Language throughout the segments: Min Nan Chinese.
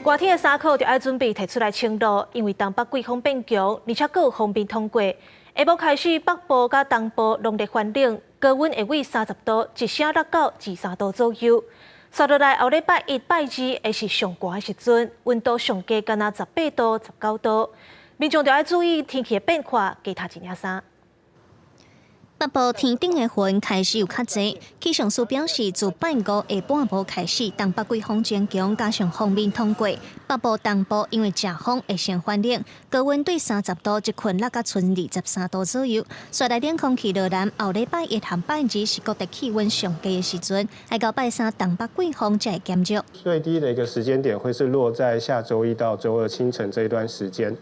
熱天的衫褲就愛準備提出來穿咯，因為東北季風變強，而且閣有鋒面通過。下晡開始，北部佮東部攏咧寒冷，高溫會為30度，一聲落到23度左右。紲落來後禮拜一、拜二會是上寒的時陣，溫度上低干焦18度、19度。民眾就愛注意天氣的變化，加添一領衫。北部天頂的雲開始有較濟，氣象署表示，自拜五下半晡開始，東北季風增強，加上鋒面通過，北部東部因為颳風會先寒冷，高溫對30度一困落甲賰23度左右。紲來冷空氣落來，後禮拜一和拜二是各地氣溫上低的時陣，愛到拜三東北季風才會減弱。最低的一個時間點會是落在下週一到週二清晨這一段時間，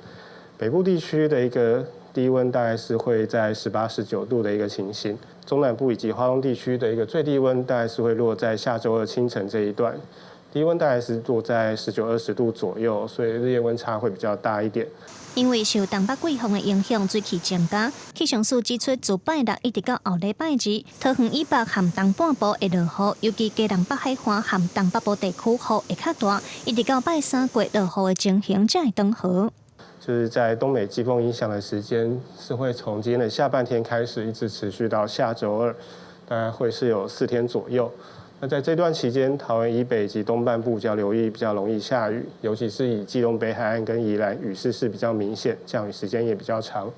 北部地區的一個低溫大概是會在18、19度的一個情形，中南部以及花東地區的一個最低溫大概是會落在下週二清晨這一段，低溫大概是落在19、20度左右，所以日夜溫差會比較大一點。因為受東北季風的影響，水汽增加，氣象署指出，自拜六一直到後禮拜二，桃園以北和東半部會落雨，尤其基隆北海岸和東北部地區雨會較大，一直到拜三過落雨的情形才會轉好。就是在東北季風影響的時間是會從今天的下半天開始，一直持續到下週二，大概會是有4天左右。那在這段期間，桃園以北及東半部較留意比較容易下雨，尤其是以基隆北海岸跟宜蘭雨勢是比較明顯，降雨時間也比較長。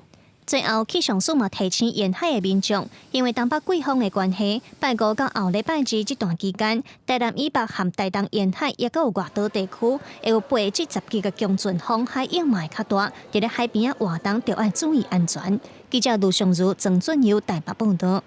最後，氣象署嘛提醒沿海的民眾，因為東北季風的關係，拜五到後禮拜二這段期間，台南以北和台東沿海抑閣有外島地區，會有8至10級的強陣風，海湧嘛會較大，佇咧海邊仔活動著愛注意安全。記者盧尚如、曾俊佑台北報道。